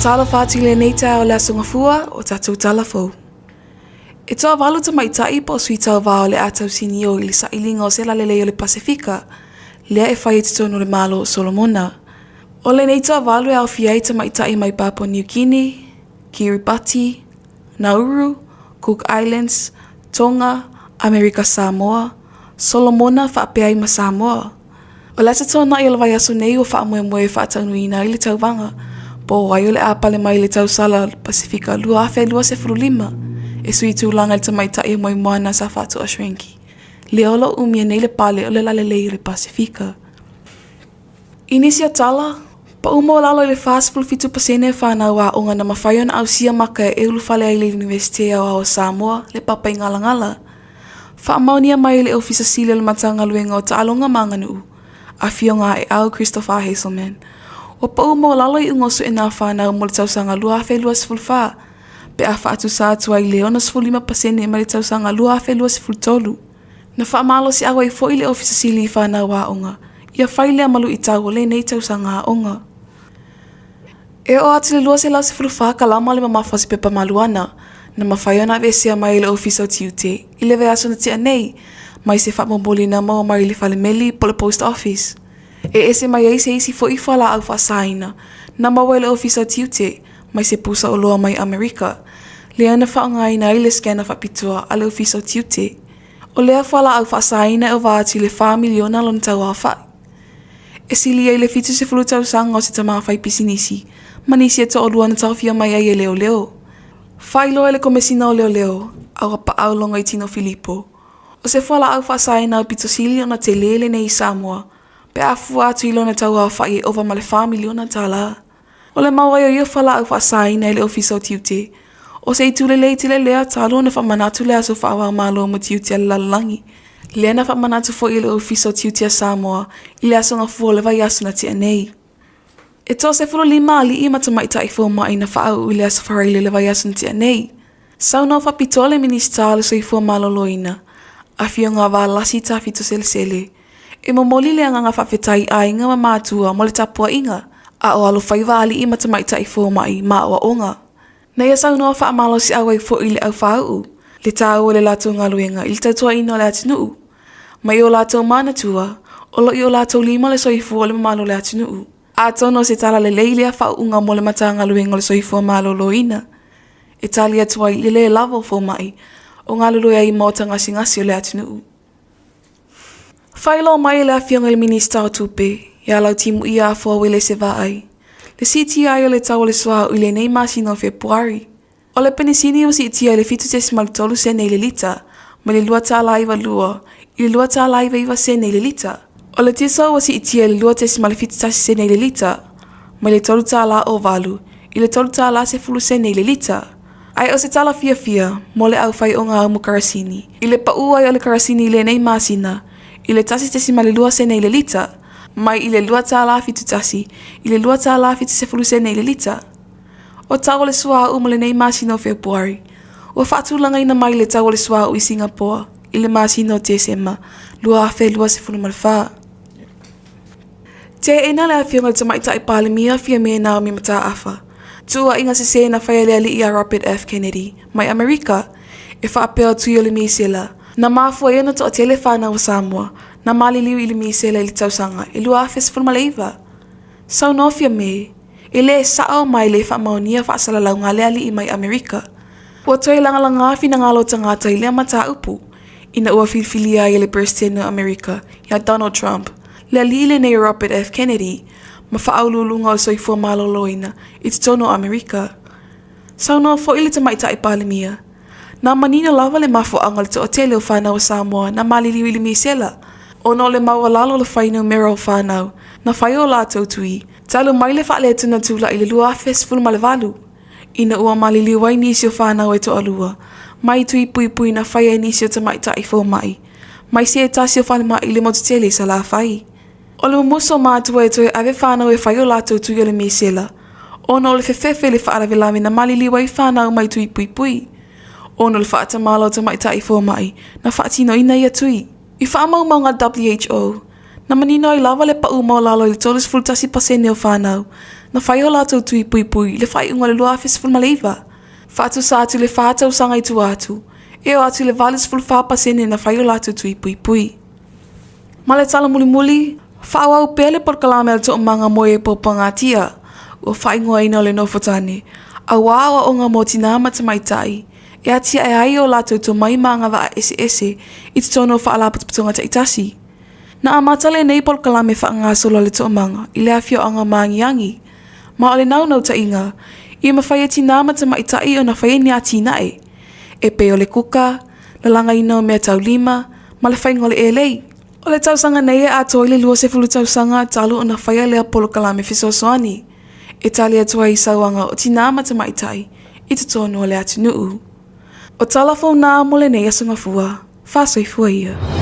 Faatalofa atu i lenei taeao o le Aso Gafua o tatou tala fou. E toavalu tamaitai po o sui tauva o le a tausinio i le sailiga o se lalelei o le Pasefika, lea e fai i totonu o le Malo o Solomona. O lenei toavalu e aofia ai tamaitai mai Papua New Guinea, Kiribati, Nauru, Cook Islands, Tonga, Amerika Samoa, Solomona faapea ai ma Samoa. O le Aso Toonai o le vaiaso nei ua faamoemoe e faataunuuina ai le tauvaga, po o ai o le a pale mai i le tausala Pasefika 2025 e sui tulaga i le tamaitai e moemoana sa faatoa Schrenke, lea o lo o umia nei le pale o le lalelei o le Pasefika. I nisi o tala, pau maualalo i le 47% o fanau aoga na mafai ona ausia maka e ulufale ai i le Iunivesite Aoao o Samoa le papa i Galagala. Faamaonia mai e le Ofisa Sili o le Matagaluega o Taaloga ma Aganuu, Afioga Aeau Christopher Hazelman, ua pau maualalo iuga o suena fanau mo le tausaga 2024 pe a faatusa atu ai i le 65% mai le tausaga 2023. Na faamalosiau ai foi le Ofisa Sili i fanau aoga ia fai lea ma luitau o lenei tausaga aoga. E oo atu i le 214 kalama le mamafa o se pepa maluana na mafai ona aveesea mai e le Ofisa o Tiute i le vaiaso na tea nei mai se faamomoli na maua mai i le fale meli po o le Post Office. E ese mai ai se isi foi fualaau faasaina na maua e le Ofisa o Tiute mai se pusa oloa mai Amerika, lea na faaaogaina ai le scanner faapitoa a le Ofisa o Tiute. O lea fualaau faasaina e ova atu i le $4 miliona lona tauaofai. E sili ai le 70 tausaga o se tama faipisinisi ma nisi e toalua na taofia mai ai e leoleo. Faailoa e le Komesina o Leoleo, Auapaau Logoitino Filipo, o se fualaau faasaina aupito sili ona tele lenei i Samoa pe a fua atu i lona tauaofai e ova ma le $4 miliona tala. O le mau ai o ia fualaau faasaina e le Ofisa o Tiute, o se itu lelei tele lea talu ona faamanatu le aso faava-o-Malo mo tiute a le lalolagi, lea na faamanatu foi e le Ofisa o Tiute a Samoa i le aso Gafua o le vaiaso na tea nei. E 35 alii ma tamaitai fomai na faauu i le aso Faraile o le vaiaso na tea nei. Saunoa faapitoa le Minisita o le Soifua Maloloina, Afioga Valasi Tafito Selesele, E momoli le agaga faafetai i aiga ma matua mo le tapuaiga, a o alofaiva alii ma tamaitai fomai ma aoaoga. Na ia saunoa faamalosiau ai foi le aufāu'u, le tāua o le latou galuega i le tautuaina o le atunuu. Mai o latou manatua, o lo o i o latou lima le soifua o le mamalu o le atunuu. Atonu o se tala lelei lea faauuga mo le Matagaluega o le Soifua Maloloina e tali atu ai i le lē lava o fomai o galulue ai i maota gasegase o le atunuu. Faailoa mai e le Afioga i le Minisita o Tupe, ia Lautimuia Afoa Uelese Vaai, le siitia ai o le tau o le suauu i lenei masina o Fepuari. O le penisini ua siitia i le 7.3 sene i le lita, mai le $2.92 i le $2.99 sene i le lita. O le tiso ua siitia i le 2.71 sene i le lita, mai le $3.08 i le $3.10 sene i le lita. Ae o se tala fiafia mo le au fai-ogaumu karasini, i le paʻu ai o le karasini i lenei masina i le 1.2 sene i le lita, mai i le $2.71 i le $2.70 sene i le lita. O tau o le suauu mo lenei masina o Fepuari, ua faatulagaina mai le tau o le suauu i Singapoa i le masina o Tesema 2024. Teena le Afioga i le Tamaitai Palemia Fiame Naomi Mataafa, tuuaiga sese na faia e le alii ia Robert F. Kennedy mai Amerika e faapea o tui o le misela na mafua ai ona toatele fanau a Samoa na maliliu i le misela i le tausaga e 2019. Saunoa Fiame, e le sao ma e le faamaonia faasalalauga a le alii mai Amerika. Ua toe lagalaga finagalo o tagata i lea mataupu ina ua filifilia ai e le Peresetene o Amerika iā Donald Trump le alii lenei o Robert F. Kennedy ma faauluuluga o le soifua maloloina i totonu o Amerika. Saunoa foi le Tamaitai Palemia, na manino lava le mafuaaga o le toatele o fanau a Samoa na maliliu i le misela ona o le maualalo o le fuainumera o fanau na fai o latou tui talu mai le faaletonu tulai i le 2018 ina ua maliliu ai nisi o fanau e toalua mai tui puipui na faia e nisi o tamaitai fomai mai se tasi o falemai i le motu tele i Salafai. O le mumusu o matua e toe ave fanau e fai o latou tui o le misela, ona o le fefefe i le faalavelave na maliliu ai fanau mai tui puipui, ona o le faatamala o tamaitai fomai na faatinoina ia tui. I faamaumauga a le WHO, na manino ai lava le pau maualalo i le 31% o fanau. Na fai o latou tui puipui i le faaiuga o le 2019, faatusa atu i le fa tausaga i tua atu, e oo atu i le 84% na fai o latou tui puipui. Ma le tala mulimuli, faaauau pea le polokalame a le Toomaga mo e Paupagatia, ua faaigoaina o le Nofo Tane, auā aoaoga mo tinā ma tamaitai, e atiae ai o latou tomai ma agavaa eseese i totonu o faalapotopotoga taitasi. Na amata lenei polokalame faagasolo a le Toomaga i le afioaga o Magiagi, ma o le naunautaiga ia mafai e tinā ma tamaitai ona faia ni atinae, e pei o le kuka, lalagaina o mea taulima, ma le faiga o le elei. O le tausaga nei e atoa i le 20 tausaga talu ona faia lea polokalame fesoasoani e tali atu ai i sauaga o tinā ma tamaitai i totonu o le atunuu. O tala fou na mo lenei aso Gafua. Faasoifua ia.